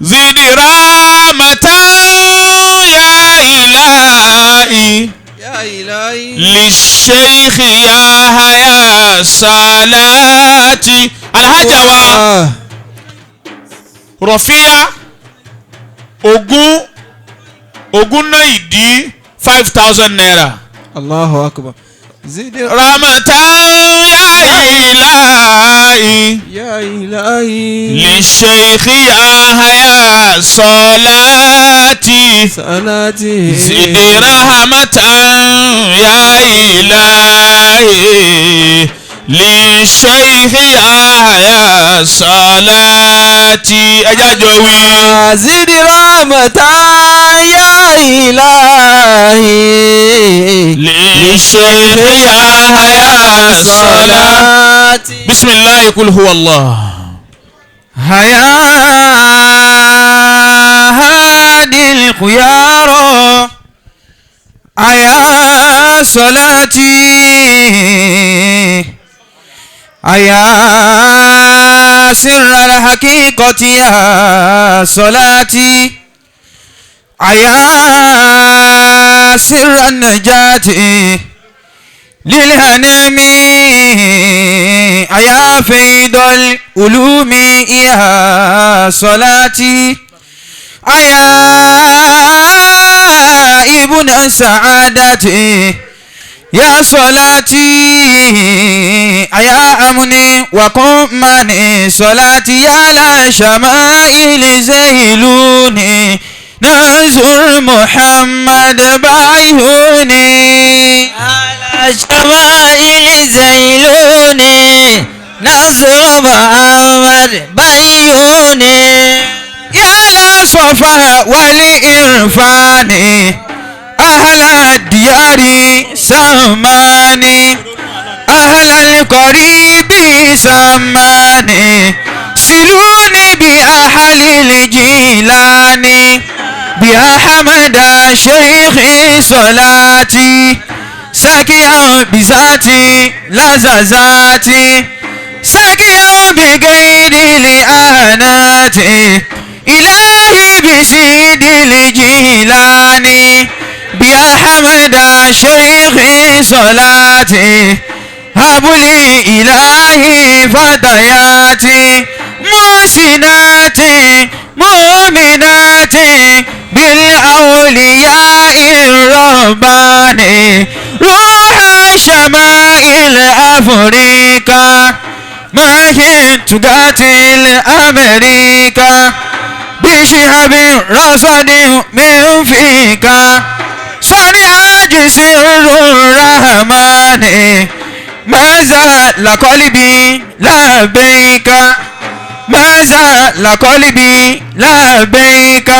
زد رحمة يا إلهي يا إلهي للشيخ يحيى صلاتي. Alhaja wa Rọ̀fíà ogún náà ìdí ₦5,000. Allahu akbar. زد رحمة يا إلهي يا إلهي للشيخ يحيى صلاتي صلاتي زد رحمة يا إلهي للشيخ يحيى صلاتي. Ẹ jẹ́ àjọ wí. زد رحمة يا إلهي للشيخ يحيى صلاتي. بسم الله قل هو الله. هيا هادي الخيار أيا صلاتي أيا سر الحقيقة يا صلاتي أيا سر النجاة للهنم أيا فيض العلوم يا صلاتي أيا ابن السعادة يا صلاتي أيا أمني وقمني صلاتي على شمائل زيلوني نزر محمد بعيوني على شمائل زيلوني نصر محمد بيوني يا لا صفا والإرفان أهل الديار سماني أهل القريب سماني سلوني بأهل الجيلان بأحمد شيخ صلاتي ساكيا بذاتي لزازاتي ساكيا بغير لآناتي إلهي بسيد الجيلاني بأحمد شيخ صلاتي هب لي إلهي فتياتي محسناتي مؤمناتي بالأولياء الرباني روح شمائل أفريقيا ما هي تقاتل أمريكا بشهاب رصد من فيك صنع سر الرحمن ما زال قلبي لبيك ما زال قلبي لبيك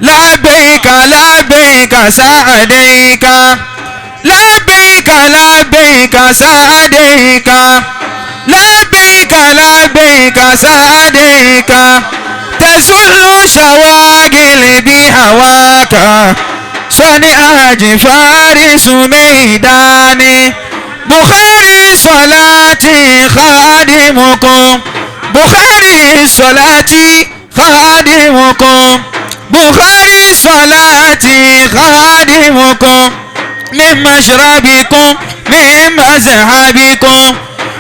لبيك لبيك سعديك لبيك لبيك سعديك لبيك لبيك سعديك تزل شواغل بهواك صنع فارس ميداني بخاري صلاتي خادمكم بخاري صلاتي خادمكم بخاري صلاتي خادمكم من مشربكم من مذهبكم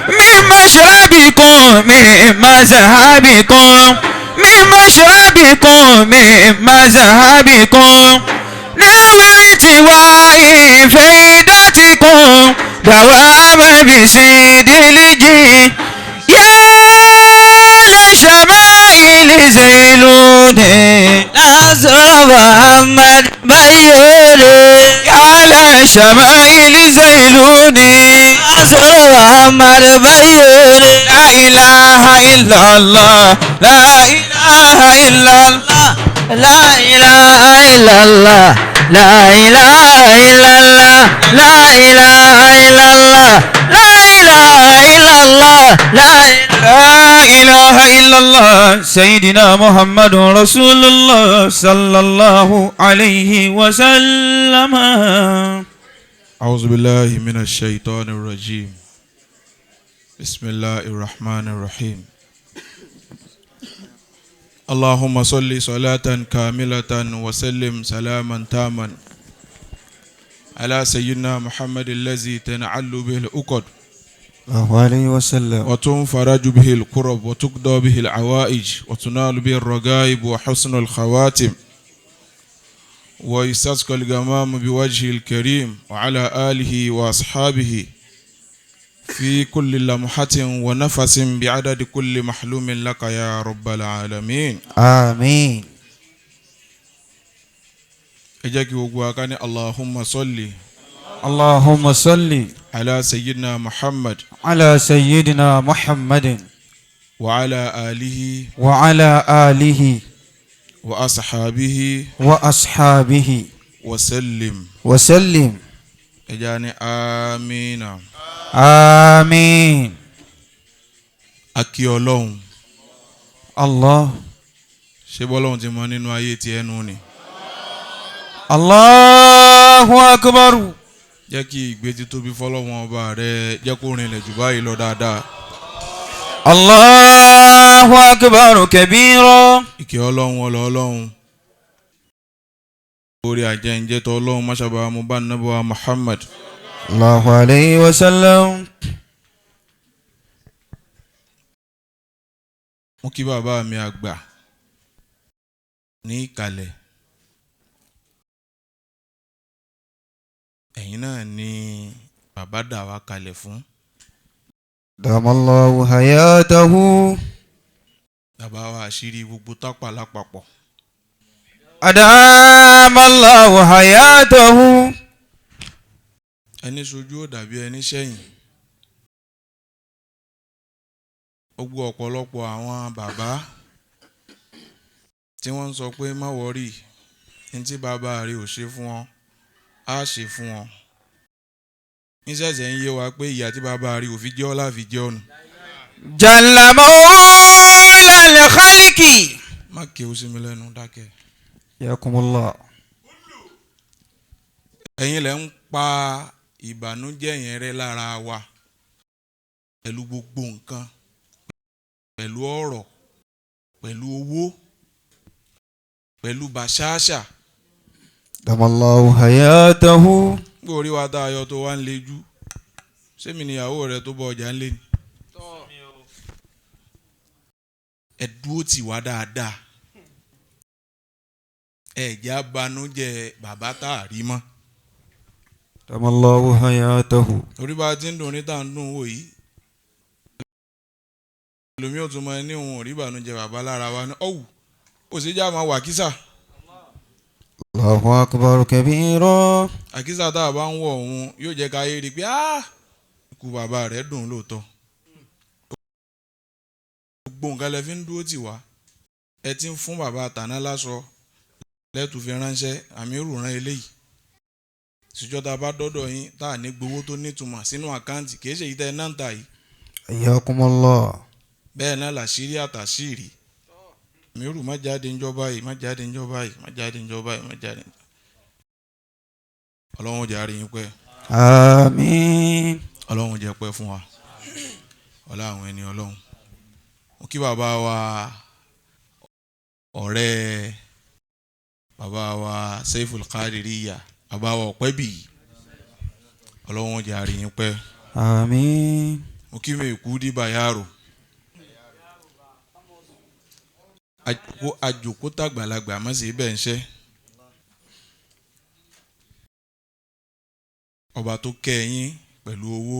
من مشربكم من مذهبكم من مشربكم من مذهبكم نويت وإفيدتكم دوام بسيد الجي يا لشمائل زيلوني نصر محمد بيوني يا لشمائل زيلوني نصر محمد بيوني لا إله إلا الله لا إله إلا الله لا إله إلا الله لا إله إلا الله لا إله إلا الله لا إله إلا الله لا إله إلا الله سيدنا محمد رسول الله صلى الله عليه وسلم. أعوذ بالله من الشيطان الرجيم. بسم الله الرحمن الرحيم. اللهم صل صلاة كاملة وسلم سلاما تاما على سيدنا محمد الذي تنعل به العقد الله عليه وسلم وتنفرج به الكرب وتقضى به العوائج وتنال به الرغائب وحسن الخواتم ويستسقى الغمام بوجهه الكريم وعلى آله وأصحابه في كل لمحة ونفس بعدد كل محلوم لك يا رب العالمين. آمين. Ẹ jẹ́ kí gbogbo wa ká ní اللهم صل اللهم صل على سيدنا محمد على سيدنا محمد وعلى آله وعلى آله وأصحابه وأصحابه وسلم. وسلم. Ẹ jẹ́ ní آمين. آمين. A kí Ọlọ́run. الله. Ṣé bọ́lọ́run ti mọ nínú ayé ti ẹnu ni? الله أكبر. Jẹ́ kí ìgbé títóbi fọlọ́run ọba rẹ jẹ́ kó rinlẹ̀ jù báyìí lọ dáadáa. الله أكبر كبيرا. Ìkẹ́ Ọlọ́run, ọlọ́ Ọlọ́run, orí àjẹǹjẹ́ tó Ọlọ́run máṣàbà mú bá nàbọ̀ Muhammad. الله عليه وسلم. Mo kí bàbá mi àgbà ní ìkàlẹ̀. Ẹ̀yin náà ni bàbá dà wá kalẹ̀ fún. دام الله حياته. Bàbá wa àṣírí gbogbo tápà lápapọ̀. أدام الله حياته. Ẹni sojú ò dàbí ẹni sẹ́yìn. Gbogbo ọ̀pọ̀lọpọ̀ àwọn bàbá tí wọ́n ń sọ pé má worry, ní tí bàbá rẹ ò ṣe fún ọ, á ṣe fún ọ. Níṣẹ̀ṣẹ̀ ń yé wa pé ìyà tí bàbá rẹ ò fi jẹ́ ọ́ láfi jẹ́ ọ́ nù. جل مولى الخلق. Má kéwú sí mi lẹ́nu, dákẹ́. حياكم الله. Ẹ̀yin lẹ ń pa ìbànújẹ́ yẹn rẹ́ lára wa pẹ̀lú gbogbo nǹkan, pẹ̀lú ọ̀rọ̀, pẹ̀lú owó, pẹ̀lú bàṣáṣà. دام الله حياته. Gbogbo orí wa tá a yọ tó wá ń lejú, sẹ́mi níyàwó rẹ tó bọ ọjà ń lé ni? Ẹ dúró tì wá dáadáa, ẹ jẹ́ abanújẹ́ bàbá tá a rí mọ́. دام الله حياته. Orí bá a ti ń dùn ní tá à ń dùn wò yìí, ẹlòmíì ò tún máa ní òun ò rí ìbànújẹ́ bàbá lára wa ní ọ̀wù òsèjà máa wà kísà. الله أكبر كبيرا. Àkísà tá a bá ń wọ̀ òun yóò jẹ́ ká yé rí i pé ikú bàbá rẹ̀ dùn lóòótọ́. Gbogbo nǹkan lẹ fi ń dúró tì wá. Ẹ ti ń fún bàbá àtàná láṣọ lẹ́tù fi ránṣẹ́ àmì ràn eléyìí. Ṣùjọ́ tá a bá dọ́dọ̀ yín tá a ní gbowó tó nítumọ̀ sínú àkáǹtì, kì í ṣe èyí tẹ́ ẹ náà ń tà yìí. حياكم الله. Bẹ́ẹ̀ náà làṣírí àtàṣírí. Àmírù má jáde ńjọba yìí, má jáde ńjọba yìí, má jáde ńjọba yìí, má jáde. Ọlọ́run jẹ́ àárín yín pẹ́. آمين. Ọlọ́run jẹ́ pẹ́ fún wa. Ọlá àwọn ẹni Ọlọ́run. Mo kí bàbá wa ọ̀rẹ́ bàbá wa Saiful Qadiriyya, bàbá wa Ọ̀pẹ́bì. Ọlọ́run jẹ́ àárín yín pẹ́. آمين. Mo kí mi kú dí Bayaro. Àjòkó tàgbàlagbà má sì bẹ́ẹ̀ ń ṣẹ́. Ọba tó kẹ́ yín pẹ̀lú owó,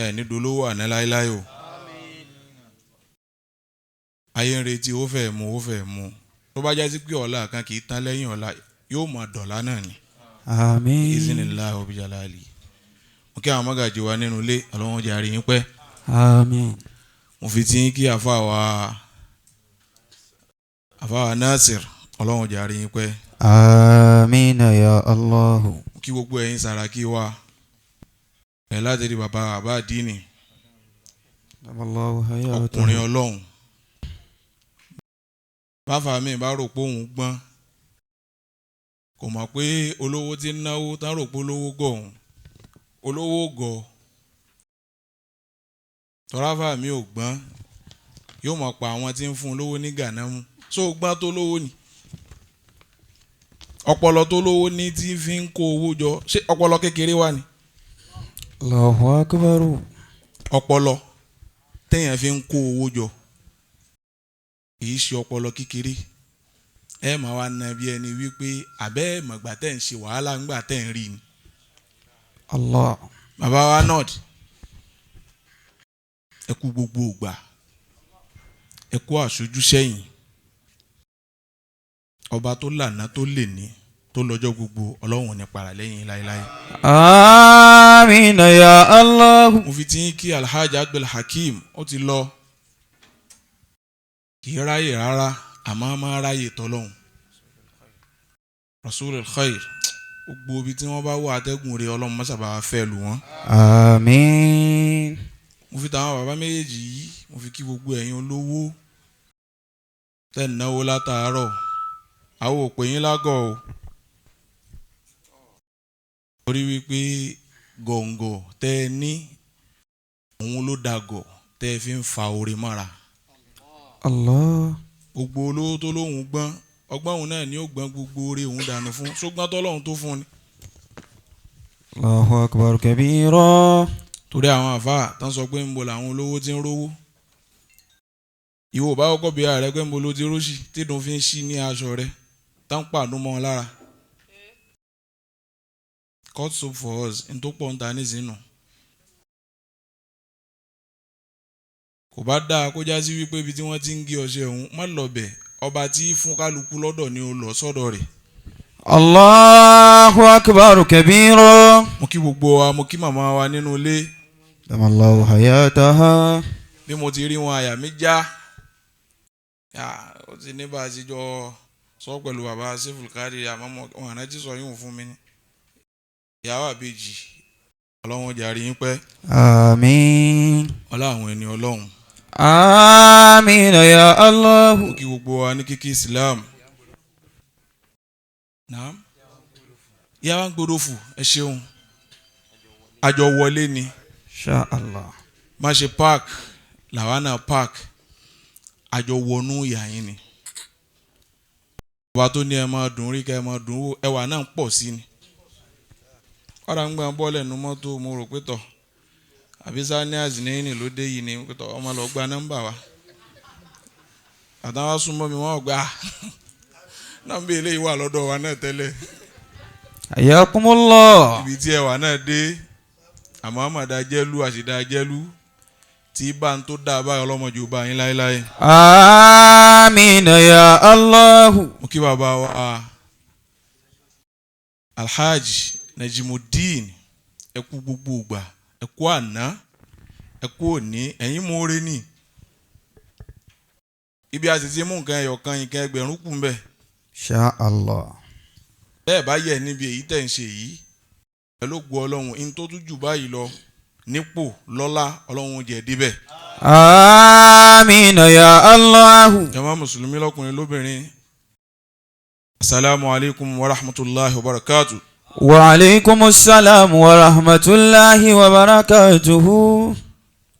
ẹ̀ ní dolówó àná láéláé o. Ayé ń retí ó fẹ́ mu, ó fẹ́ mu. Tó bá jásí pé ọ̀la kan kì í tán lẹ́yìn ọ̀la, yóò máa dọ̀la náà ni. آمين. Iznillahi wa bijalali. Mo kí àwọn mọ́gàjì wa nínú ilé, Ọlọ́run jẹ́ àárín yín pẹ́. آمين. Mo fi tí kí àfa wa Nasir, Ọlọ́run jẹ́ àárín yín pẹ́. آمين يا الله. Mo kí gbogbo ẹ̀yin Sàràkí wa ẹ̀ láti rí bàbá àbá àdínì, دام الله حياته. ọkùnrin Ọlọ́run. Báfà mi bá rò pé òun gbọ́n, kò mọ̀ pé olówó tí ń náwó tán rò pé olówó gọ̀ òun, olówó gọ̀. Tọ́ráfà mi ò gbọ́n, Yóò mọ̀ pa àwọn tí ń fún un lówó ní gànámù. So gbọ́n tó lówó ni, ọpọlọ tó lówó ní tí fi ń kó owó jọ, ṣé ọpọlọ kékeré wà ní? Allahu akbar. Ọpọlọ téèyàn fi ń kó owó jọ kì í ṣe ọpọlọ kékeré. Ẹ máa wá na bí ẹni wípé àbẹ́ mọ̀gbà tẹ̀ ń ṣe wàhálà ńgbà tẹ̀ ń rí ni. Allah. Bàbá wa nod, ẹ kú gbogbo ògbà, ẹ kú àṣojú sẹ́yìn. Ọba tó lànà tó lè ní tó lọ́jọ́ gbogbo, Ọlọ́run ní para lẹ́yìn láéláé. Àmín ya Allah. Mo fi ti ń kí Alhaji Abdul Hakeem, ó ti lọ, kì í ráyè rárá, àmọ́ máa ráyè tọ́lọ́hún. Rasulul Khair, gbogbo ibi tí wọ́n bá wà, atẹ́gùn rẹ̀ Ọlọ́run mọ́sàbá fẹ́ lù wọ́n. Àmín. Mo fi tàwọn bàbá méjèèjì yìí, mo fi kí gbogbo ẹ̀yin olówó tẹ́ ń náwó látàárọ̀. Àwọn ò pè yín lágọ̀ o, torí wípé gọ̀ǹgọ̀ tẹ́ ẹ ní òun ló dàgọ̀ tẹ́ ẹ fi ń fa oore mọ́ra. Allah. Gbogbo olówó tó lóun gbọ́n, ọgbọ́n òun náà ni ó gbọ́n gbogbo oore òun dànù fún ṣùgbọ́n tọ́lọ́hun tó fún ni. Allahu akbar kabira. Torí àwọn àfáà tán sọ pé ń bo làwọn olówó ti ń rówó, ìwọ bá kọ́kọ́ bí ààrẹ pé ń bo ló ti róṣì tídùn fi ń ṣí ní aṣọ rẹ tán pàdún mọ́ ọ lára. Cut soap for us n tó pọ̀ ń ta nísìnyí. Kò bá dáa kó já sí wípé ibi tí wọ́n ti ń gé ọṣẹ òun má lọ bẹ̀, ọba tí fún kálukú lọ́dọ̀ ni ó lọ sọ́dọ̀ rẹ̀. Allahu akbar kabira. Mo kí gbogbo wa, mo kí màmá wa nínú ilé. Damallahu hayataha. Bí mo ti rí wọn àyà mi já. Ó ti ní bá a ti jọ sọ pẹ̀lú bàbá Seiful Kadiri, àmọ́ wọn àná ti sọ yóò fún mi ní. Ìyàwó àbèjì, Ọlọ́run jàre yín pẹ́. Àmín. Ọlá àwọn ẹni Ọlọ́run. Àmín ya Allah. Mo kí gbogbo wa ní kíkí Islam. Naam. Ìyá wa ń gbọdọ̀ fù, ẹ ṣeun. Àjọ wọlé ni. Insha Allah. Má ṣe park, làwa náà park. Àjọ wọnú ìyá yín ni. Ọba tó ní ẹ máa dùn rí ká ẹ máa dùn wò, ẹwà náà ń pọ̀ sí ni. Kọ́ra ń gbà bọ́ọ̀lù ẹnu mọ́tò, mo rò pé tọ̀. Àbí Sani Azineni ló dé yìí ni pé tọ̀, ọmọ lọ gba nọ́mbà wa. Àtàwọn súnmọ́ mi wọ́n gbà. Nọ́mbà eléyìí wà lọ́dọ̀ wa náà tẹ́lẹ̀. Hayyakumullah. Ibi tí ẹwà náà dé, àmọ́ àmàdá jẹ́lú àṣìdá jẹ́lú tí bá ń tó dáa báyọ̀ ọlọ́mọdé ò bá yín láéláé. Àmín ya Allah. Mo kí bàbá wa Alhaji Najimudeen, ẹ kú gbogbo ìgbà, ẹ kú àná, ẹ kú òní, ẹ̀yin mú oore ní. Ibi a sì ti mú nǹkan ẹyọ kan, nǹkan ẹgbẹ̀rún kù ń bẹ̀. Insha Allah. Bẹ́ẹ̀ bá yẹ níbi èyí tẹ̀ ń ṣe yìí, pẹ̀lú ògo Ọlọ́run, in tó tún jù báyìí lọ nípò lọ́lá, Ọlọ́run jẹ́ débẹ̀. Àmín ya Allah. Jàmá mùsùlùmí lọ́kùnrin lóbìnrin, asalaamu alaykum wa rahmatulahi wa barakatu. Wa alaykumus salam wa rahmatulahi wa barakatuhu.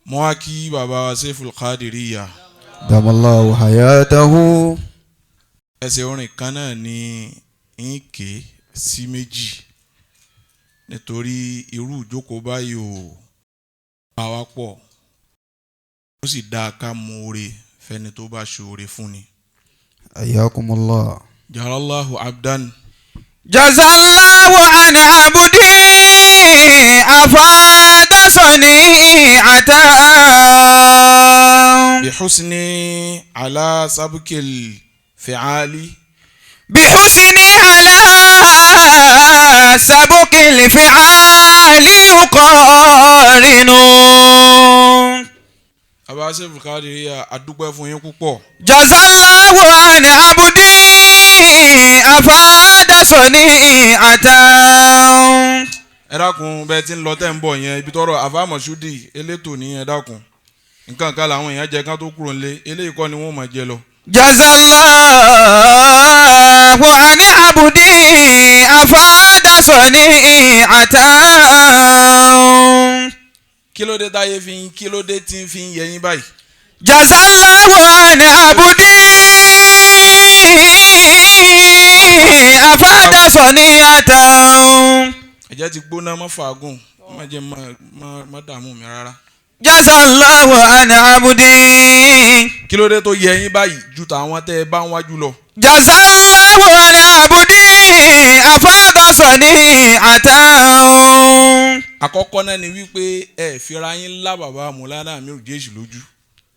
Mo wá kí bàbá wa Seiful Qadiriyya. Damallahu hayatahu. Ẹsẹ̀ orin kan náà ni ń ké sí méjì nítorí irú ìjókòó báyìí ò bá wa pọ̀, ó sì dáa ká mú oore fẹ́ni tó bá ṣoore fún ni. Hayyakumullah. Jarallahu abdan. Jazallahu an abdi afadasani ata. Bihusni ala sabkil fi'ali. Bihusni ala sabkil fi'ali yuqarinu. Bàbá Seiful Qadiriyya, a dúpẹ́ fún yín púpọ̀. Jazallahu an abdi afadasani ata. Ẹ dákun, bẹ́ẹ̀ tí ń lọ tẹ́ ń bọ̀ yẹn, ibi tọ́rọ̀ Àfáà Mọ̀ṣúdì elétò ní, ẹ dákun. Nǹkan kan làwọn èèyàn jẹ kán tó kúrò nílé, eléyìí kọ́ ni wọ́n máa jẹ lọ. Jazallahu an abdi afadasani ata. Kí ló dé táyé fi ń, kí ló dé tí ń fi ń yẹ yín báyìí? Jazallahu an abudi afada saniyatan. Ẹ̀jẹ̀ ti gbóná, má fàágùn, má jẹ́ má dààmú mi rárá. Jazallahu an abudi. Kí ló dé tó yẹ yín báyìí ju tàwọn tẹ́ ẹ bá ń wájú lọ? Jazallahu an abudi afada saniyatan. Àkọ́kọ́ náà ni wípé ẹ fira yín lá bàbá Mùlánà Amiru Jésù lójú.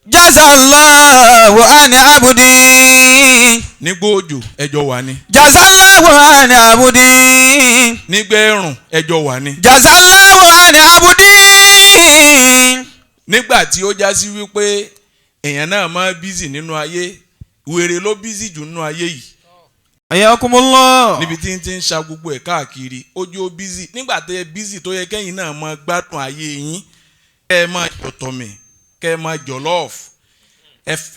Jazallahu an abudi. Nígbà òjò ẹjọ́ wà ní. Jazallahu an abudi. Nígbà ẹ̀rùn ẹjọ́ wà ní. Jazallahu an abudi. Nígbà tí ó já sí wípé èèyàn náà máa bízì nínú ayé, wèrè ló bízì jù nínú ayé yìí. Ayakumullah. Níbi tí ń ti ń ṣa gbogbo ẹ̀ káàkiri, ojú ó bízì. Nígbà tẹ́ ẹ bízì tó yẹ kẹ́yìn náà máa gbádùn ayé yín, kẹ́ ẹ máa jọ̀tọ̀mì, kẹ́ ẹ máa jọ̀lọ́ọ̀fù,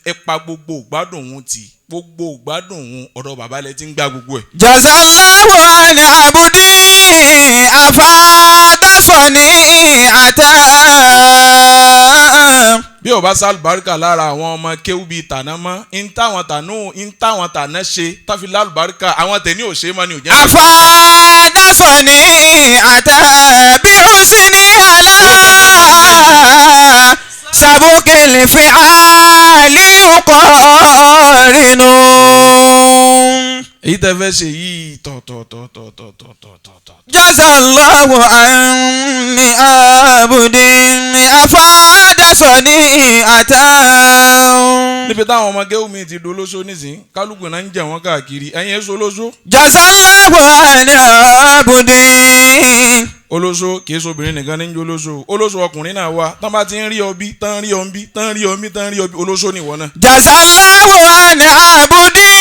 ẹ pa gbogbo ìgbádùn òun tì, gbogbo ìgbádùn òun ọ̀dọ̀ bàbá lẹ ti ń gbá gbogbo ẹ̀. Jazallahu an abudi afada saniyatan. Bí ó bá sálùbáríkà lára àwọn ọmọ kéwú bíi tàná mọ́, ń táwọn tàná ṣe táfi lálùbáríkà, àwọn tẹ̀ní ò ṣe é mọ́ ni ò jẹ́. Afada saniyatan bi husni ala sabukil fi'ali yuqarinu. Èyí tẹ́ fẹ́ ṣe yìí tọ̀tọ̀tọ̀tọ̀tọ̀tọ̀tọ̀. Jazallahu anni abudi afada saniyatan. Níbi táwọn ọmọ géwù mi ti dolóso nísìnyí, kálukú náà ń jẹ wọn káàkiri, ẹ̀yin èso olóso. Jazallahu anni abudi. Olóso kìí ṣe obìnrin nìkan ní ń jẹ́ olóso, olóso ọkùnrin náà wà, tán bá ti ń rí ọbí tán rí ọbí tán rí ọbí tán rí ọbí, olóso nìwọ náà. Jazallahu anni abudi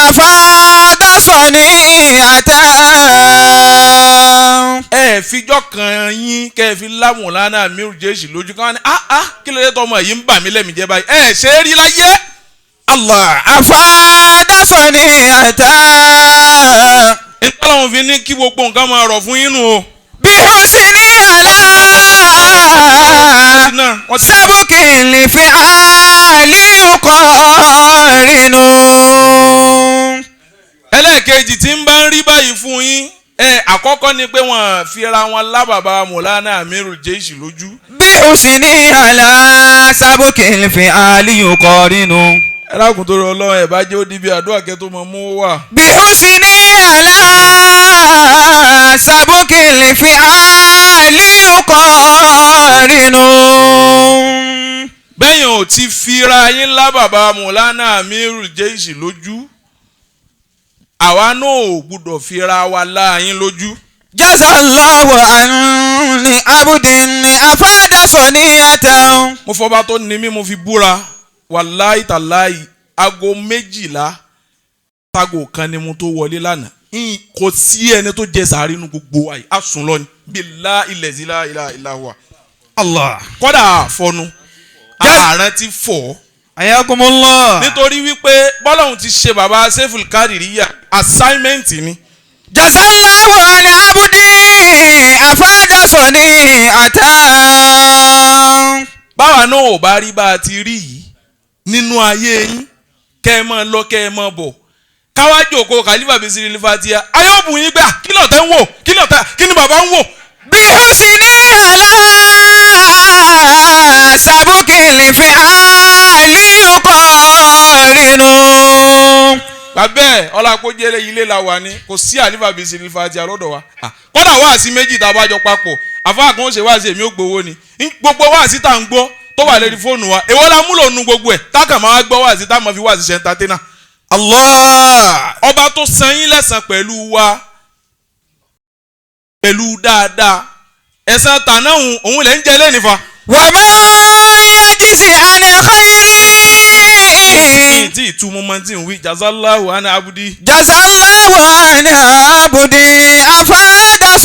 afada saniyatan. Ẹ fijọ́ kan yín kẹ́ ẹ fi lámùlánà Amiru Jésù lójú káwọn ní ah kí ló dé tọmọ yìí ń bà mí lẹ́mìí jẹ́ báyìí, ẹ ṣe é rí láyé. Allah afada saniyatan. Ìtọ́lọ́hún fi ní kí gbogbo nǹkan máa rọ̀ fún yín nù o. Bí husni ala sabukil fi'ali yuqarinu. Ẹlẹ́ẹ̀kejì tí ń bá ń rí báyìí fún yín, àkọ́kọ́ ni pé wọ́n fira wọn lábàbà Mùlánà Amiru Jésù lójú. Bí husni ala sabukil fi'ali yuqarinu. Ẹlẹ́kùn tó rọ ọlọ́run ẹ̀ bá jẹ́ ó di bí àdúrà kẹ́ tó mọ mú wà. Bí husni ala sabukil fi'ali yuqarinu. Bẹ́yìn ò ti fira yín lábàbà Mùlánà Amiru Jésù lójú, àwa náà ò gbúdọ̀ fira wa láàyín lójú. Jazallahu anni abudin afada saniyatan. Mo fọba tó ní mí mo fi búra, wàláì tàláì, aago 12 tago kan ni mo tó wọlé lánàá. Kò sí ẹni tó jẹ sàárì inú gbogbo wa yìí, a sùn lọ ni bílá ilẹ̀ sí ilá ilá wa. Allah. Kọ́dà fọnu, ààrẹ ti fọ̀. Ayakumullah. Nítorí wípé bọ́lọ́hún ti ṣe bàbá Seiful Kadiriya assignment ni. Jazallahu an abudi afada saniyatan. Báwa náà ò bá rí bá a ti rí yìí nínú ayé yín, kẹ́ ẹ máa lọ kẹ́ ẹ máa bọ̀, káwá jòkó Khalifa Bisiri Fatia ayọ́bù yín gbà, kí lọ̀tẹ̀ ń wò, kí lọ̀tẹ̀, kí ni bàbá ń wò. Bí husni ala sabukil fi'ali yuqarinu. Bàbá ẹ̀ ọlákójẹ́lẹ̀ ilé la wà ní, kò sí Khalifa Bisiri Fatia lọ́dọ̀ wa. Kọ́dà wáàsí méjì tá a bá jọ papọ̀, àfáà kan ó ṣe wáàsí, èmi ò gbowó ni. Gbogbo wáàsí tá à ń gbọ́ tó wà lórí fóònù wa, èwo la múlò nu gbogbo ẹ̀ tákà máa gbọ́ wáàsí tá a máa fi wáàsí ṣe entertainer. Allah. Ọba tó san yín lẹ́san pẹ̀lú wa, pẹ̀lú dáadáa, ẹ̀san tàná òun lè ń jẹ lẹ́nu fa. Wa ma yajzi an khairi. Tí ìtumọ̀ máa ti ń wí jazallahu ana abudi. Jazallahu an abudi afada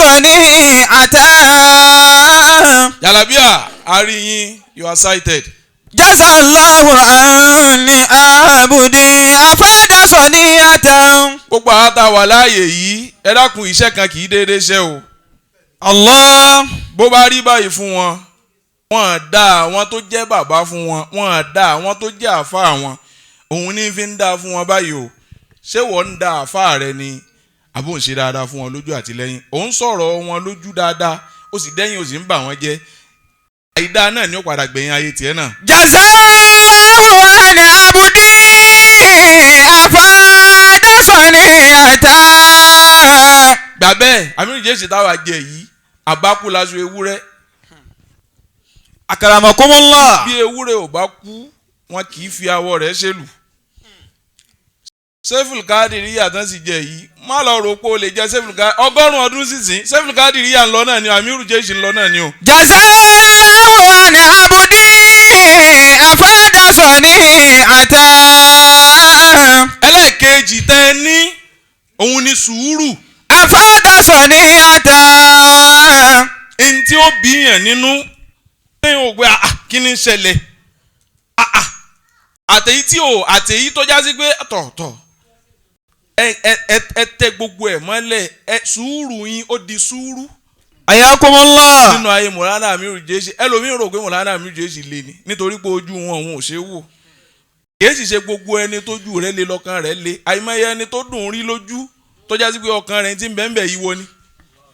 saniyatan. Jalabiya ariyin, you are cited. Jazallahu anni abudi afada saniyatan. Gbogbo àwọn tá a wà láàyè yìí, ẹ dákun, iṣẹ́ kan kì í déédéé ṣe o. Allah. Bó bá rí báyìí fún wọn, Wọ́n dá àwọn tó jẹ́ bàbá fún wọn, wọ́n dá àwọn tó jẹ́ àfa wọn. Òun ní fi ń dá fún wọn báyìí o. Ṣé wọ́n ń dá àfa rẹ ni àbò ń ṣe dáadáa fún wọn lójú àtìlẹ́yìn? Òun sọ̀rọ̀ wọn lójú dáadáa, ó sì dẹ́yìn, ó sì ń bà wọ́n jẹ́. Àìdá náà ni ó padà gbẹ̀yìn ayé tiẹ̀ náà. Jazallahu an abudi afadasani ata. Gbà bẹ́ẹ̀, Amiru Jésì táwa jẹ yìí, àbákú laṣọ ewúrẹ́. Akaramakumullah. Bí ewúrẹ́ ò bá kú, wọn kì í fi awọ rẹ̀ ṣèlù. Sẹ́fùlù Kádìríyà tán sì jẹ yìí, má lọ rò pé o lè jẹ Sẹ́fùlù Kádìríyà 100 ọdún sísìn. Sẹ́fùlù Kádìríyà ń lọ náà ni o, Amiru Jésì ń lọ náà ni o. Jazallahu an abudi afadasani ata. Ẹlẹ́ẹ̀kejì tẹ́ ẹ ní òun ni sùúrù. Afadasani ata. Ẹni tí ó bí yàn nínú lẹ́yìn ògbé, àà, kí ni ń ṣẹlẹ̀? Àà, àtẹ̀yí tí ò àtẹ̀yí tó já sí pé tọ̀tọ̀ ẹ ẹ ẹ ẹ tẹ gbogbo ẹ̀ mọ́lẹ̀, ẹ sùúrù yín ó di sùúrù. Ayakumullah. Nínú ayé Mọ̀lánà Amiru Jésì, ẹlòmíín rò pé Mọ̀lánà Amiru Jésì lé ni nítorí pé ojú wọn òun ò ṣe é wò. Kìí sì ṣe gbogbo ẹni tójú rẹ̀ lé lọ́kàn rẹ̀ lé. Àìmọye ẹni tó dùn rí lójú tó já sí pé ọkàn rẹ̀ ti ń bẹ́ẹ̀ yíwo ni.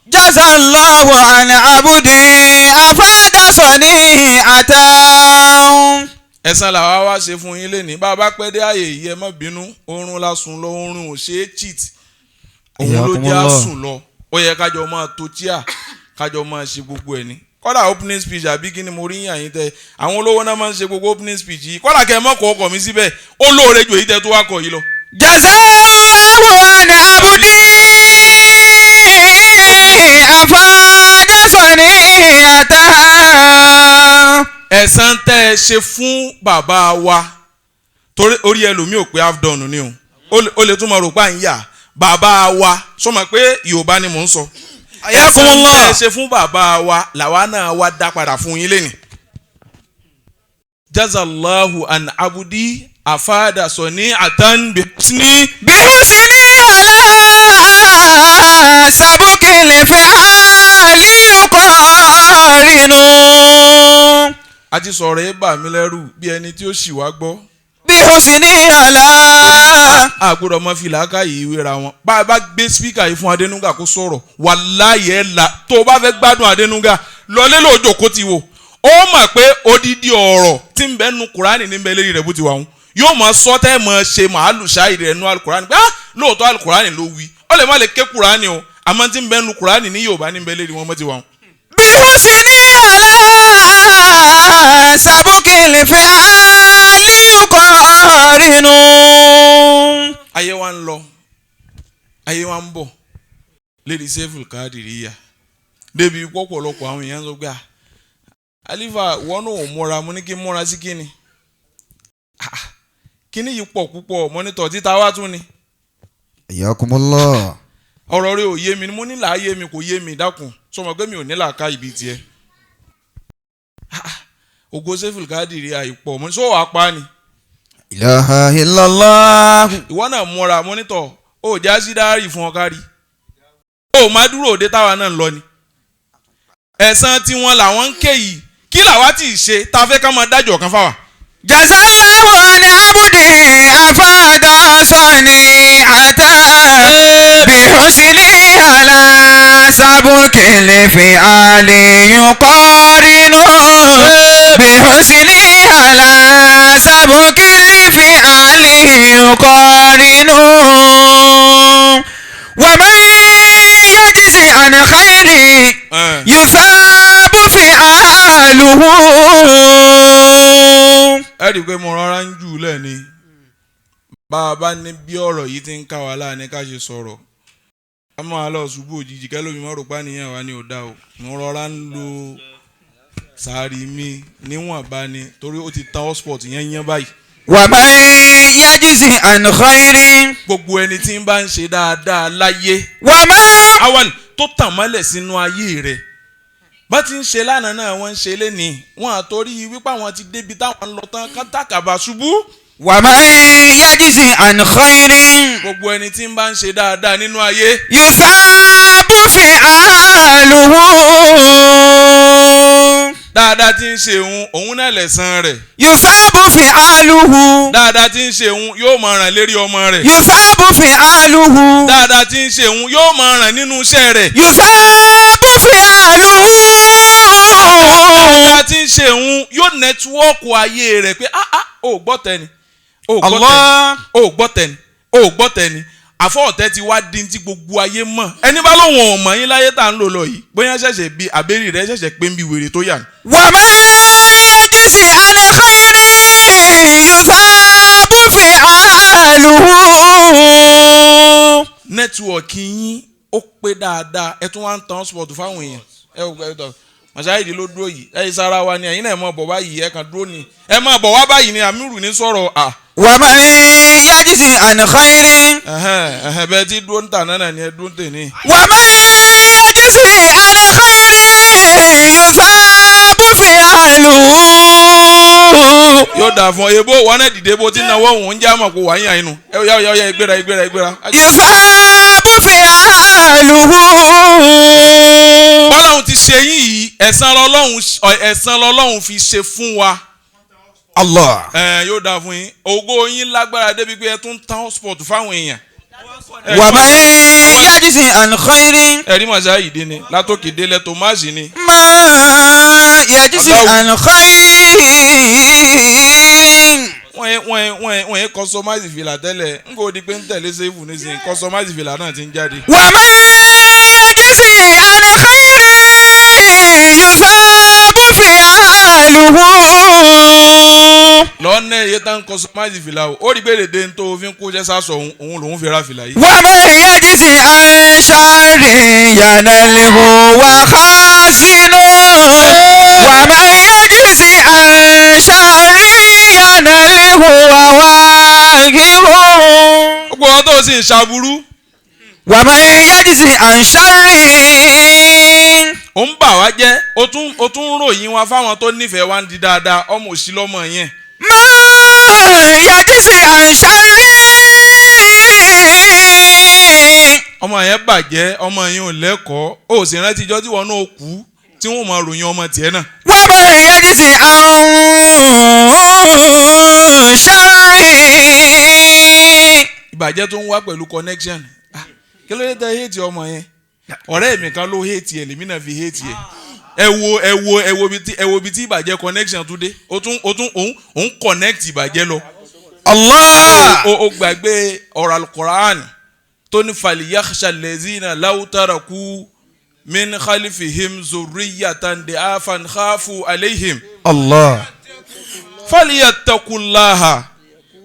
Jazallahu an abudi afadasani ata. Ẹ̀san làwa wá ṣe fún yín lénìí. Bá a bá pẹ́ dé àyè yìí, ẹ má bínú, oorun la sùn lọ, oorun ò ṣe é cheat, òun ló jẹ́ á sùn lọ. Ó yẹ kájọ máa tó chíà, kájọ máa ṣe gbogbo ẹ̀ ní. Kọ́dà opening speech àbí kí ni mo rí yàn yín tẹ àwọn olówó náà máa ń ṣe gbogbo opening speech yìí, kọ́dà kẹ́ ẹ mọ́kọ̀ ọkọ̀ mi síbẹ̀, ó lóore jù èyí tẹ tó wá kọ̀ yìí lọ. Jazallahu an abudi afadasani ata. Ẹ̀san tẹ́ ẹ ṣe fún bàbá wa, torí orí ẹlòmíì ò pé half done ni o, ó lè tún máa rò pé à ń yà bàbá wa sọmọ pé Yorùbá ni mò ń sọ. Ẹ̀san tẹ́ ẹ ṣe fún bàbá wa làwa náà wá dá padà fún yín lẹ́nìí. Jazallahu an abudi afada sọni atan bihusni. Bihusni ala sabukil fi'ali yuqarinu. A ti sọ̀rọ̀ ẹ bà mí lẹ́rù bí ẹni tí ó sì wá gbọ́. Bihusni ala. Àgbọ̀dọ̀ mọ fi làákàyè ìwéra wọn. Bá a bá gbé speaker yìí fún Adénúgà kó sọ̀rọ̀, wàláyé ẹ̀ la tó o bá fẹ́ gbádùn Adénúgà lọlé lóòjò kó ti wò ó mọ̀ pé odidi ọ̀rọ̀ tí ń bẹ nu Kùránì ní bẹ lérí rẹ̀ bó ti wà wọn yóò mọ sọ tẹ́ mọ ṣe màálù ṣáì rẹ̀ nu Alukùránì pé ah, lóòótọ́ Alukùránì ló wí. Ó lè má lè ké Kùránì o, àmọ́ tí ń bẹ nu Kùránì ní Yorùbá ní bẹ lérí wọn mọ́ ti wà wọn. Bihusni ala sabukil fi'ali yuqarinu. Ayé wa ń lọ, ayé wa ń bọ̀ lédi Sẹ́fùlù Kádìríyà débi pọ̀pọ̀lọpọ̀ àwọn èèyàn sọ pé à, alifa wọn náà ò múra. Mo ní kí n múra sí kíni? Ah, kíní yìí pọ̀ púpọ̀ mọ́nítọ̀ títa wá tún ni. Ayakumullah. Ọ̀rọ̀ rẹ ò yé mi ni. Mo ní làá yé mi, kò yé mi, dákun sọmọ pé mi ò ní làákà ibi tiẹ̀. Ah, ògo Sẹ́fùlù Kádìríyà yìí pọ̀. Mo ní sọ wàá pa ni. Ilaha illallah. Ìwọ náà múra mọ́nítọ̀ ó já sí dáárì fún ọ kárí ó má dúró òde táwa náà ń lọ ni. Ẹ̀san tiwọn làwọn ń ké yìí, kí làwa ti ṣe tá a fẹ́ ká máa dájọ́ kan fáwa. Jazallahu an abudi afadasani ata bihusni ala sabukil fi'ali yuqarinu bihusni ala sabukil fi'ali yuqarinu wa man yajzi an khairi yuthabu fi'aluhu. Ẹ rí i pé mo rọra ń jù ú lẹ̀ ni. Bá a bá ní bí ọ̀rọ̀ yìí ti ń ká wa láàánú ká ṣe sọ̀rọ̀, ká máa lọ ṣubú òjijì kẹ́lómi má rò pa nìyẹn wa ni ò dá o. Mo rọra ń lo sàárì mi níwọ̀nba ni torí ó ti tan hotspot yẹn yẹn báyìí. ومن يجز عن خير Gbogbo ẹni tí ń bá ń ṣe dáadáa láyé ومن awal tó tàn mọ́lẹ̀ sínú ayé rẹ̀, bá ti ń ṣe lánàá náà wọ́n ń ṣe lénìí, wọ́n àtọ́rí wípé àwọn ti débi táwọn ń lọ tán kátàkàbà ṣubú. ومن يجز عن خير Gbogbo ẹni tí ń bá ń ṣe dáadáa nínú ayé يثاب فعاله. Dáadáa tí ń ṣe òun, òun náà lẹ̀san rẹ̀. يثاب فعاله. Dáadáa tí ń ṣe òun yóò máa ràn lérí ọmọ rẹ̀. يثاب فعاله. Dáadáa tí ń ṣe òun yóò máa ràn nínú iṣẹ́ rẹ̀. يثاب فعاله. Dáadáa tí ń ṣe òun yóò network ayé rẹ̀ pé ah ah, o gbọ́ tẹni, o gbọ́ tẹni, Allah. o gbọ́ tẹni, o gbọ́ tẹni. Àfọ̀ọ̀tẹ́ ti wá di ti gbogbo ayé mọ̀. Ẹni bá lóun ò mọ̀ yín láyé tá à ń lò lọ yìí, bóyá ṣẹ̀ṣẹ̀ bí àbẹ́rì rẹ̀ ṣẹ̀ṣẹ̀ pé ń bi wèrè tó yà ní. ومن يجز عن خير يثاب فعاله. Network yín ó pé dáadáa, ẹ tún wá ń tan sport fáwọn èèyàn. Ẹ ò gbẹ tọ mọ̀ṣáìdì ló dúró yìí, ẹ sára wa ni, ẹ̀yin náà ẹ máa bọ̀ báyìí, ẹ kàn dúró ni, ẹ máa bọ̀ wá báyìí ni Amiru ní sọ̀rọ̀ à. ومن يجز عن خير. Ẹ̀hẹ́n, ẹ̀hẹ́n, bẹ́ẹ̀ tí dúró ń tà náà ni ẹ dúró ń tè ní. ومن يجز عن خير يثاب فعاله. Yóò dà fún ọ, ebo wọn náà dìde bó ti náwó òun ń já mọ̀ kó wà yín àyínú. Ẹ yá yá yá, ìgbéra ìgbéra ìgbéra. يثاب فعاله. Bọ́láhùn ti ṣe yín yìí, ẹ̀san lọ́lọ́hun fi ṣe fún wa. Allah. Ẹ yóò dà fún yín, ògo yín lágbára débi pé ẹ tún tán sport fáwọn èèyàn. ومن يجز عن خير. Ẹ̀rí màṣá yìí dé ni látòkè délẹ̀ tó má sí ni. ما يجز Allah. عن خير. Wọ́n yẹ customize fìlà tẹ́lẹ̀, n kò di pé ń tẹ̀lé sẹ́fù nísìnyí, customize fìlà náà ti ń jáde. ومن يجز عن خير يثاب فعاله. Lọ́nà iye tá ń customize fìlà o, ó rí pé èdè tó fi ń kó jẹ́ sásọ òun, òun lòún fi ra fìlà yìí. ومن يجز عن شر ينله وخازن. ومن يجز عن شر ينله وواهب. Gbogbo wọn tó sì ń ṣaburú. ومن يجز عن شر. Ó ń bà wá jẹ́, ó tún ń ròyìn wa fáwọn tó nífẹ̀ẹ́ wa ń di dáadáa, ọmọ òsì lọ́mọ yẹn. ما يجز عن شر. Ọmọ yẹn bàjẹ́, ọmọ yẹn ò lẹ́kọ̀ọ́, ó sì rántí ijọ́ tí wọn náà kú tí wọ́n máa ròyìn ọmọ tiẹ̀ náà. ومن يجز عن شر. Ìbàjẹ́ tó ń wá pẹ̀lú connection. Ah, kí ló dé tẹ hate ọmọ yẹn? Ọ̀rẹ́ mi kan ló hate ẹ̀, lèmi náà fi hate ẹ̀. Ẹ wo ibi tí ìbàjẹ́ connection tún dé, ó tún òun connect ìbàjẹ́ lọ. Allah. Ó gbàgbé ọ̀rọ̀ Alukoran tó ní فليخش الذين لو تركوا من خلفهم ذرية ضعافا خافوا عليهم Allah. فليتقوا الله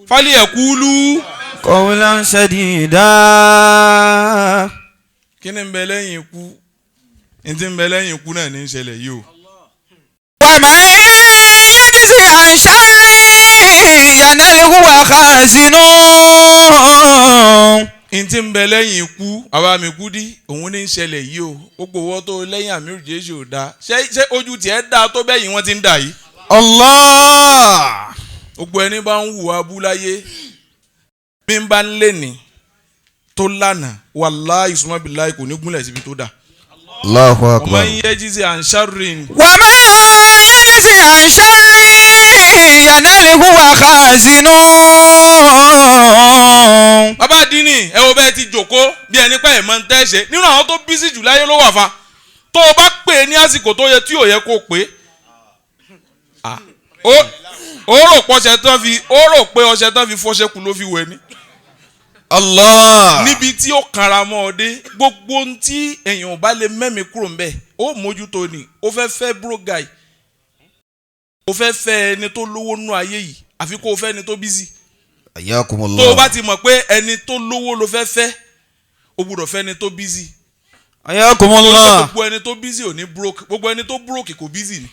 فليقولوا قولا سديدا. Kí ni ń bẹ lẹ́yìn ikú? Ní ti ń bẹ lẹ́yìn ikú náà ní í ṣẹlẹ̀ yìí o. ومن يجز عن شر ينله وخازن. Ní ti ń bẹ lẹ́yìn ikú, àwa mi kú dí òun ní í ṣẹlẹ̀ yìí o. Gbogbo owó tó lẹ́yìn àmì jésù ò dáa, ṣé ojú tiẹ̀ dáa tó bẹ́yìn wọ́n ti ń dà yìí? Allah. Gbogbo ẹni bá ń hùwà abúláyé bí ń bá ń lé ní tó lánàá, wàláhì summa billahi, kò ní gúnlẹ̀ síbi tó dà. Allahu. ومن يجز عن شر. ومن يجز عن شر ينله وخازن. Bàbá àdínì, ẹ wo bẹ́ẹ̀ ti jòkó bí ẹni pẹ́ ẹ̀ mọ́ ń tẹ́ ṣe nínú àwọn tó busy jù láyé ló wà fa, tó o bá pè é ní àsìkò tó yẹ tí ò yẹ kó o pè é. Ah, ó rò pé ọṣẹ tán fi fọṣẹ kù ló fi wẹ̀ ni. Allah. Níbi tí ó kanra mọ́ ọ dé, gbogbo ohun tí èèyàn ò bá lè mẹ́mi kúrò ńbẹ̀, ó mójútó ni. Ó fẹ́ fẹ́ bro guy, ó fẹ́ fẹ́ ẹni tó lówó nú ayé yìí, àfi kó o fẹ́ ẹni tó busy. Ayakumullah. Tó o bá ti mọ̀ pé ẹni tó lówó ló fẹ́ fẹ́, o gbúdọ̀ fẹ́ ẹni tó busy. Ayakumullah. Gbogbo ẹni tó busy ò ní broke, gbogbo ẹni tó broke kò busy ni.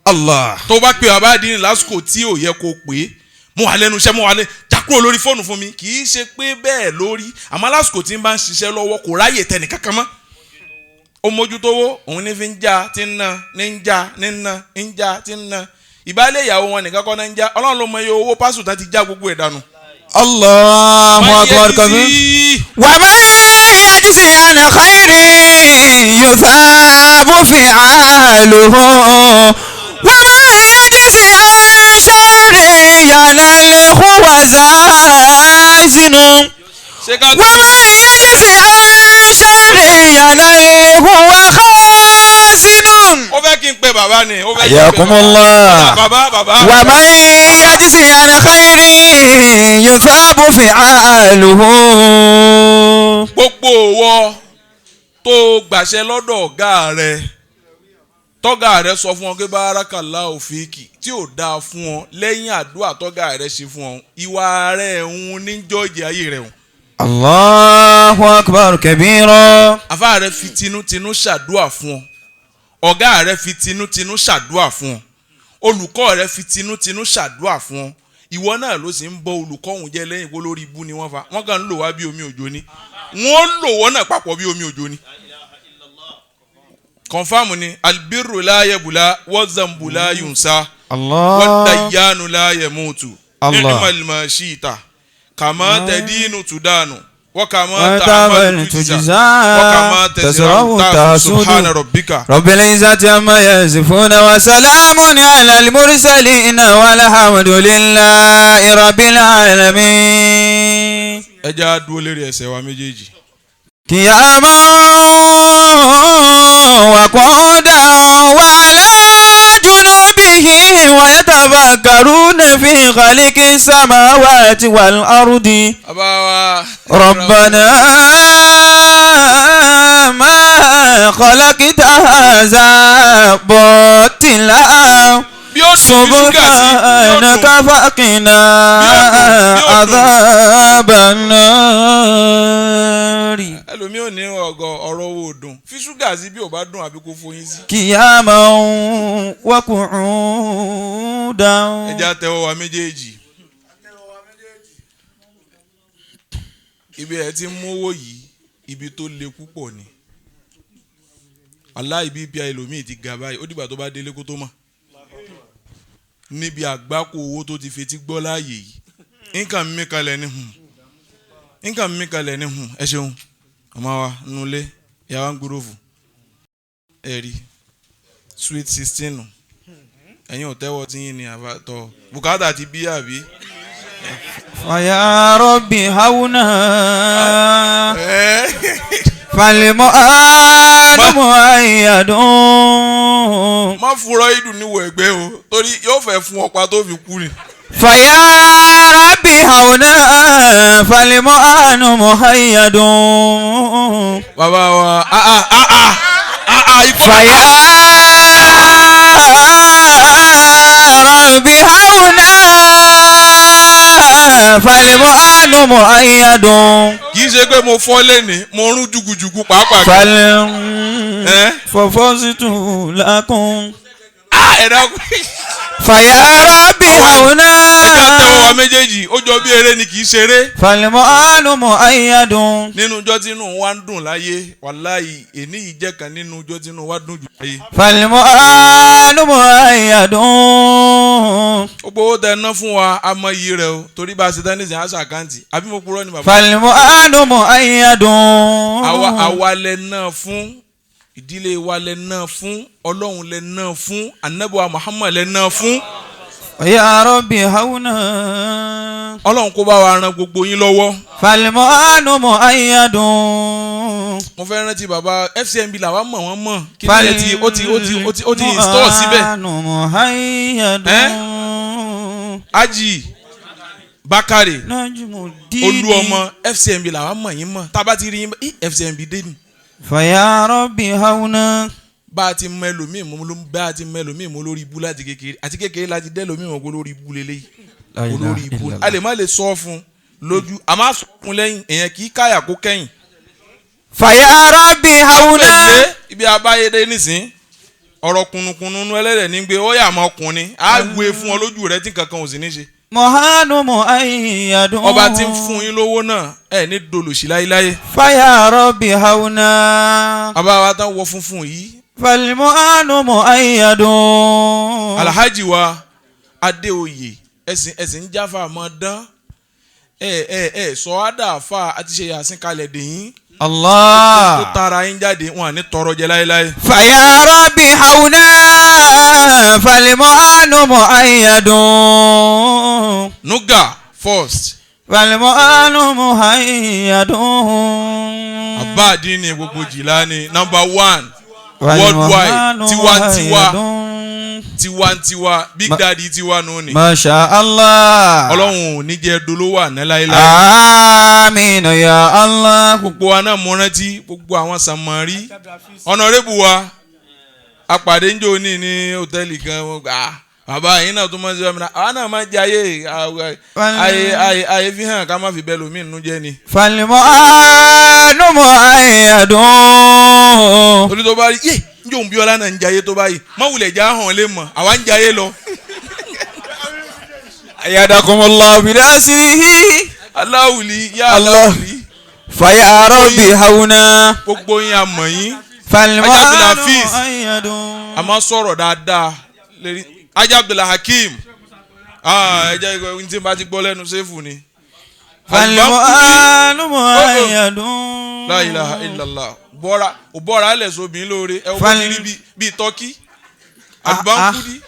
Allah. Tó o bá pe bàbá àdínì lásìkò tí ò yẹ kó o pè é, mo wà lẹ́nu iṣẹ́, mo wà lẹ́ já kúrò lórí fóònù fún mi, kì í ṣe pé bẹ́ẹ̀ lórí, àmọ́ lásìkò tí ń bá ń ṣiṣẹ́ lọ́wọ́, kò ráyè tẹnì kankan mọ́. Ó mójútówó, òun ní fi ń já tí ń ná ní ń já ní ń ná ń já tí ń ná. Ìbálẹ̀ ìyàwó wọn nìkan kọ́ náà ń já, Ọlọ́run ló mọ iye owó pásù tán ti já gbogbo ẹ̀ dànù. Allahu akbar kabir. Sí. ومن يجزي عن خير يثاب فعاله ومن يجزي عن شر يناله وزازن Ṣé ká ومن يجزي عن شر يناله وخازن. Ó fẹ́ kí n pe bàbá ni, ó fẹ́ kí n pe حياكم الله. bàbá bàbá. ومن يجزي عن خير يثاب فعاله. Gbogbo wọ tó gbàṣẹ lọ́dọ̀ ọ̀gá rẹ, tọ́gà rẹ sọ fún ọ pé bárakàlá òfìkì tí ò dáa fún ọ lẹ́yìn àdúrà tọ́gà rẹ ṣe fún ọ, ìwà rẹ ń ní jọ́ọ̀jì ayé rẹ o. الله أكبر كبيرا. Àfáà rẹ fi tinútinú ṣàdúà fún ọ, ọ̀gá rẹ fi tinútinú ṣàdúà fún ọ, olùkọ́ rẹ fi tinútinú ṣàdúà fún ọ, ìwọ náà ló sì ń bọ olùkọ́ òun jẹ́ lẹ́yìn kó lórí ibú ni wọ́n fa, wọ́n kàn ń lò wá bí omi òjò ni, wọ́n lò wọ́n náà papọ̀ bí omi òjò ni. Kọ̀nfàmù ni albiru láyẹ̀bùlá wọ́zàmbùlá yunsa الله wọ́dàyánu láyẹ̀mútu Allah. nígbàlùmọ̀ kàmá tẹ̀dínú tùdánù wọ́n kàmá وتعمل tààmàlù tùjìzá تجزا wọ́n kàmá تزرع tẹ̀síra تحصد. subhana rabbika. رب العزة عما يصفون وسلام على المرسلين والحمد لله رب العالمين. Ẹ jẹ́ á dúró lérí ẹsẹ̀ wa méjèèjì. قياما وقعودا وعلى جنوبهم ويتفكرون في خلق السماوات والأرض Bàbá wa. ربنا ما خلقت هذا باطلا Bí ó dùn bí ṣúgà sí, bí ó سبحانك dùn. فقنا Bí ó dùn, bí ó dùn. عذاب النار. Ẹlòmíì ò ní ọgọ ọ̀rọ̀ owó dùn, fi ṣúgà sí bí ò bá dùn àbí kó foyín sí. قياما وقعودا. Ẹ jẹ́ á tẹ́wọ́ wa méjèèjì. Ibi ẹ ti ń mówó yìí, ibi tó le púpọ̀ ni. Aláì bíbí ẹlòmíì ti ga báyìí, ó dìgbà tó bá délé kó tó mọ̀. Níbi àgbákò owó tó ti fetí gbọ́ láàyè yìí, nǹkan mi kalẹ̀ ni hùn, nǹkan mi kalẹ̀ ni hùn, ẹ ṣeun, ọmọ wa nulẹ̀, ìyá wa ń gbúròfù, ẹ rí sweet 16, ẹ̀yin ò tẹ́wọ́ tí yín ni àbátọ̀ bùkátà ti bí àbí. فيا رب هونا فالمؤمن مؤيد. Má fúnra ìdùn níwọ̀ ẹgbẹ́ o, torí yóò fẹ́ fún ọ̀pá tó fi kú ni. فيا رب هونا فالمؤمن مؤيد. Bàbá wa ah ah ah ah ah ah ikú. فيا رب هونا فالمؤمن مؤيد. Kì í ṣe pé mo fọ́ lẹ́ni, mo rún jùgùjùgù pàápàá. فال Eh? ففزت لكم. Ah, ẹ dákun. فيا رب Ẹ هونا jẹ́ àtẹ́wọ́ wa méjèèjì, ó jọ bí eré ni, kì í ṣeré. فالمؤمن مؤيد. Nínú ọjọ́ tí inú wa ń dùn láyé, wàláhì èní yìí jẹ́ kan nínú ọjọ́ tí inú wa dùn jù láyé. فالمؤمن مؤيد. Gbogbo owó tẹ ná fún wa, a mọ iyì rẹ o, torí bá a ṣe tán nísìnyí àṣà àkáǹtì, àbí mo purọ́ ni bàbá. فالمؤمن مؤيد. Àwa lẹ náà fún, ìdílé wa lẹ náà fún, Ọlọ́run lẹ náà fún, anabiwa Muhammad lẹ náà fún. يا رب هونا. Ọlọ́run kó bá wa ran gbogbo yín lọ́wọ́. فالمؤمن مؤيد. Mo fẹ́ rántí bàbá FCMB làwa mọ̀ wọ́n mọ̀ kí ni ẹ ti ó ti ó ti ó ti ó ti install síbẹ̀. فالمؤمن مؤيد. Aji Bakare نجم الدين. Olúọmọ FCMB làwa mọ̀ yín mọ̀, tá a bá ti rí yín í FCMB dé ni. فيا رب هونا. Bá a ti mọ ẹlòmíì mọ ló bá a ti mọ ẹlòmíì mọ lórí ibú láti kékeré, àti kékeré láti dẹ́ ẹlòmíì mọ̀ kó lórí ibú lélẹ́yìí, olórí ibú a lè má lè sọ fún lójú, a má sọ fún lẹ́yìn, èèyàn kì í káyà kó kẹ́yìn. فيا رب هونا. Pẹ̀lẹ́ ibi abáyédé nísìn, ọ̀rọ̀ kùnùkùnù nú ẹlẹ́dẹ̀ ní gbé ó yà mọ́ ọkùnrin á gbé fún ọ lójú rẹ tí nǹkan kan ò sì ní ṣe. مهان مؤيد. Ọba tí ń fún yín lówó náà ẹ ní dolòṣì láyéláyé. فيا رب هونا. Bàbá wa tán wọ funfun yìí, فالمؤمن مؤيد. Alhaji wa Adéoyè, ẹ̀sìn ẹ̀sìn ń jáfa mọ́ dán, Ẹ sọ àdàfà àti ṣe yàsín kalẹ̀ dè yín. Allah. Tó tara yín jáde wọn à ní tọrọ jẹ láéláé. فيا رب حونا فالمؤن مؤيد Nuga first. فالمؤن مؤيد Abáàdì ni gbogbo Jìlání number one worldwide tiwantiwa tiwantiwa big daddy tiwa nù ni. ما شاء الله. Ọlọ́run ò ní jẹ́ dolówó àná láéláé. آمين يا الله. Gbogbo wa náà mo rántí gbogbo àwọn sàmọ́rí ọ̀nàrẹ́bù wa apàdé ń jò ní hòtẹ́ẹ̀lì kan wọ́n gbà á bàbá yìí náà tó máa ń ṣe ọmọ náà àwa náà máa ń jẹ ayé ayé ayé ayé fi hàn ká má fi bẹ́ẹ̀ lómi nínú jẹ́ ni. فالمؤن مؤيد. Torí tó bá rí yé ń jòun bí ọlá náà ń jẹ ayé tó báyìí má wulẹ̀ já hàn lé mọ̀ àwa ń jẹ ayé lọ. أيدكم الله بنصره. Aláwùlí yá Allah. aláwùlí. فيا رب حونا Gbogbo yín àmọ̀ yín فالمؤن Abdulhafiz. مؤيد. A máa sọ̀rọ̀ dáadáa lérí Ajá Abdulhakeem ẹ jẹ́ ní tí n bá ti gbọ́ lẹ́nu sẹ́fù ni. فالمؤن مؤيد. La ilaha illallah bọ́ra ò bọ́ra ẹ̀ lẹ́sọ̀ obìnrin lóore ẹ wọ́n ti rí bíi tọ́kí àlùbáńkúdí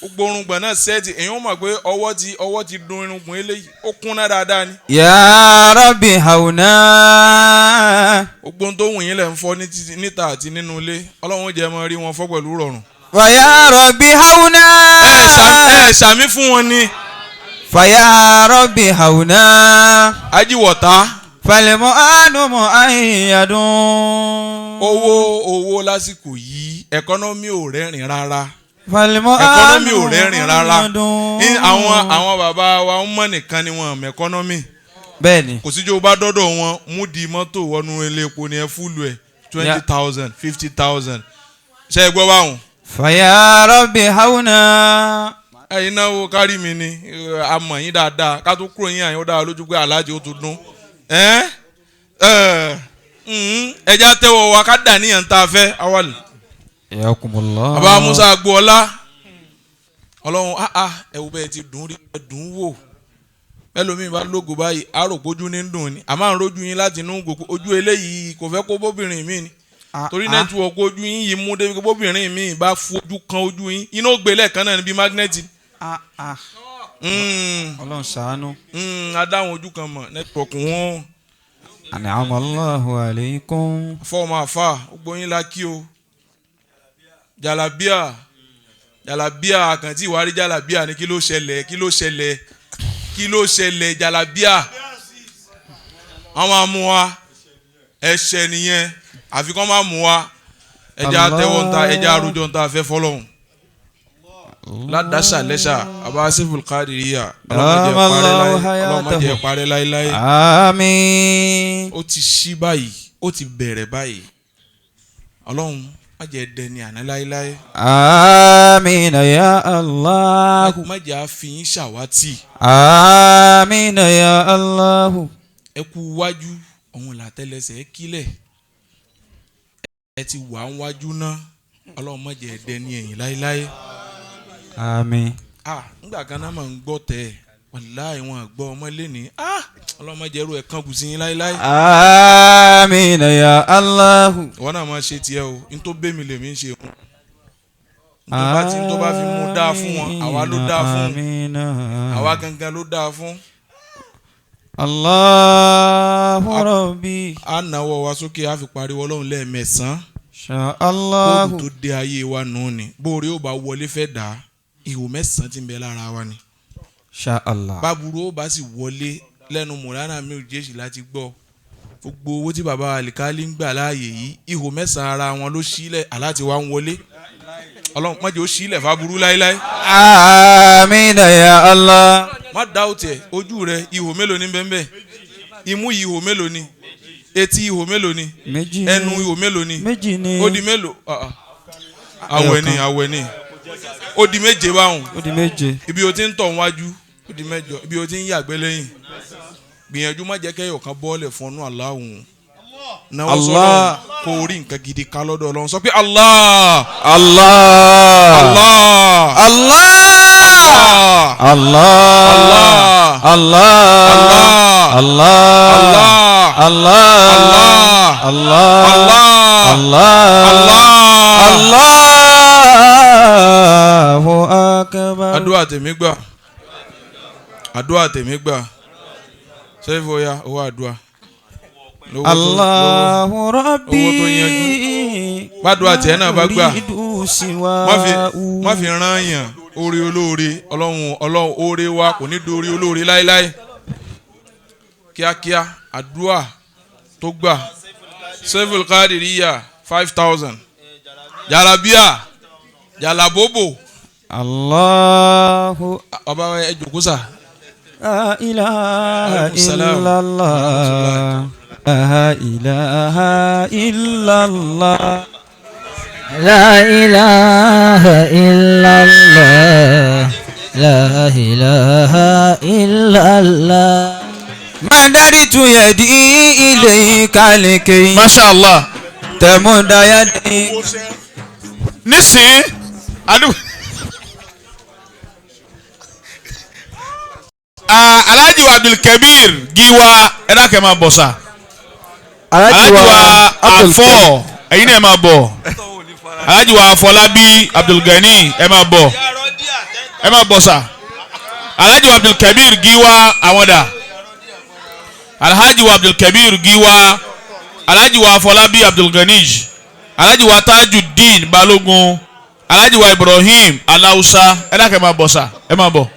gbogbo orungbọ̀n náà sẹ́ẹ̀tì èèyàn mọ̀ pé ọwọ́ ti dun irungbọ̀n eléyìí ó kúnná dáadáa ni. يا رب حونا. Gbogbo ohun tó wù yín lẹ̀ ń fọ́ níta àti nínú ilé Ọlọ́run jẹ́ mọ́ rí wọn fọ́ pẹ̀lú rọrùn. فيا رب حونا. Ẹ ṣàmì fún wọn ni. فيا رب حونا. Ajíwọ̀ta. فالمؤن مؤيد. Owó lásìkò yìí economy ò rẹ́rìn rárá. فالمؤن Economy ò rẹ́rìn rárá. مؤيد. Ní àwọn bàbá wa ń mọ̀ nìkan ni wọn mọ̀ economy. Bẹ́ẹ̀ni. Kò síjó bá dọ́dọ̀ wọn mú di mọ́tò wọnú ilé epo ni ẹ fúlù ẹ 20,000 50,000 ṣe é gbọ́ báwọn. فيا رب حونا. Ẹ̀yin náà wo kárí mi ni a mọ̀ yín dáadáa ká tó kúrò yín àyìn ó dáa lójú pé aláàjì ó tún dún. Ẹja tẹ́wọ̀ wa ká dà níyàn tá a fẹ́ awàlì. حياكم الله. Bàbá Musa Agboola Ọlọ́run ẹ wo bẹ́ẹ̀ ti dùn rí ẹ dùn wò ẹlòmíín bá lógo báyìí àròpójú ní dùn ni àmọ́ àrùn rojú yín láti inú gbogbo ojú eléyìí kò fẹ́ kó bóbìnrin mi ni torí nẹ́tíwọ̀kì ojú yín yìí mú débi bóbìnrin mi bá fojú kan ojú yín iná ó gbé lẹ́ẹ̀kan náà níbi mágínẹ́ẹ̀tì. Ọlọ́run ṣàánú. Adáhùn ojú kan mọ̀ nẹ́tíwọ̀kì wọn. An'ama Allahu alaykum. Fọ́ọ̀mù àfà gbogbo yín la kí o jàlábíà jàlábíà àkàntì ìwárí jàlábíà ni kí ló ṣẹlẹ̀ kí ló ṣẹlẹ̀ kí ló ṣẹlẹ̀ jàlábíà wọ́n máa mú wa ẹ̀ṣẹ̀ nìyẹn àfi kọ́ máa mú wa ẹja tẹ́wọ́ ń ta ẹja arújọ ń ta fẹ́ fọlọ́hún ládàṣà lẹ́ṣà àbá seful kadiriya ọlọ́mọdé parẹ́ láéláé. Àmín. Ó ti ṣí báyìí ó ti bẹ̀rẹ̀ báyìí Ọlọ́run má jẹ́ dẹni àná láéláé. Àmín ya Allah. Má jẹ́ àfihàn ṣàwátì. Àmín ya Allah. Ẹ kú wájú òun làtẹ́lẹsẹ̀ kílẹ̀ ẹ ti wà ń wájú ná Ọlọ́run má jẹ́ dẹni ẹ̀yìn láéláé. Àmín. Ngbà kan náà máa ń gbọ́ tẹ̀ wàláì wọn gbọ́ ọmọ lẹ́ni Ọlọ́run má jẹ́ irú ẹ̀ kan kù sí yín láéláé. Àmín ya Allah. Ìwọ náà máa ṣe tiẹ̀ o n tó bẹ́ mi lèmi ń ṣe òun n tó bá fi mú dáa fún wọn àwa ló dáa fún àwa gangan ló dáa fún. Allahu Rabbi. A náwó wa sókè a fi pariwo Ọlọ́run lẹ́ẹ̀mẹsàn-án. Sha Allah. Kóòdù tó dé ayé wa nù ni bóore ó bá wọlé fẹ́ dà á ihò mẹ́sàn-án ti ń bẹ lára wa ni. Sha Allah. Báburú ó bá sì wọlé lẹ́nu mọ̀lánà mi ò jẹ́sì láti gbọ́ gbogbo owó tí baba alikali ń gbà láàyè yìí ihò mẹ́sàn-án ara wọn ló sílẹ̀ aláti wá ń wọlé Ọlọ́run má jẹ́ ó sílẹ̀ fáburú láéláé. Àmín ya Allah. Má dá òtẹ̀ ojú rẹ ihò mélòó ní bẹ́ẹ̀ imú ihò mélòó ni etí ihò mélòó ni Méjì. Ẹnu ihò mélòó ni Méjì ni. Ó di mélòó awẹ ni awẹ ni ó di méje báwọn. Ó di méje. Ibi o ti ń tọ̀ wájú ó di mẹ́jọ ibi o ti ń yàgbẹ́ lẹ́yìn gbìyànjú má jẹ́ kẹ́yọ̀ kan bọ́ọ̀lẹ̀ fún ọ́nú aláwùn náwó sọ́dọ̀ kó o rí nǹkan gidi ká lọ́dọ̀ Ọlọ́run sọ pé Allah Allah Allah Allah Allah. Allah. Allah. Allah. Allah. Allah. Allah. Allah. Allah. Allah. Allahu akbar. Àdúrà tèmi gbà, àdúrà tèmi gbà. Sẹ́fù ọ̀ya owó àdúrà. Lówó tó- Allahu rabbi. Owó tó yanjú. Bádùá tiẹ̀ náà bá gbà. Uridu Má fi siwa'u. rán yàn oore olóore. Ọlọ́run, Ọlọ́run, oore wa kò ní dorí olóore láéláé. Kíákíá, àdúrà tó gbà. Sẹ́fù Kádìríyà 5,000, jàlábíà, jàlábóbò. Allahu Ọba, ẹ jòkó sà. La ilaha Alaikum salam. illallah. La ilaha illallah. لا إله إلا الله، لا إله إلا الله. مددت يدي إليك لكي Masha Allah. تمد يدي. Nísìnyí adu. Ah, Alhaji wa Abdulkabir Giwa, ẹ dákẹ́, máa bọ̀ sà. Alhaji wa Afọ, ẹ̀yin náà ẹ máa bọ̀. Alhaji wa Afọlábí Abdulgani, ẹ máa bọ̀, ẹ máa bọ̀ sà. Alhaji wa Abdulkabir Giwa, àwọn dà? Alhaji wa Abdulkabir Giwa, Alhaji wa Afọlábí Abdulganij, Alhaji wa Tajudeen Balógun, Alhaji wa Ibrahim Alausa, ẹ dákẹ́, máa bọ̀ sà, ẹ máa bọ̀.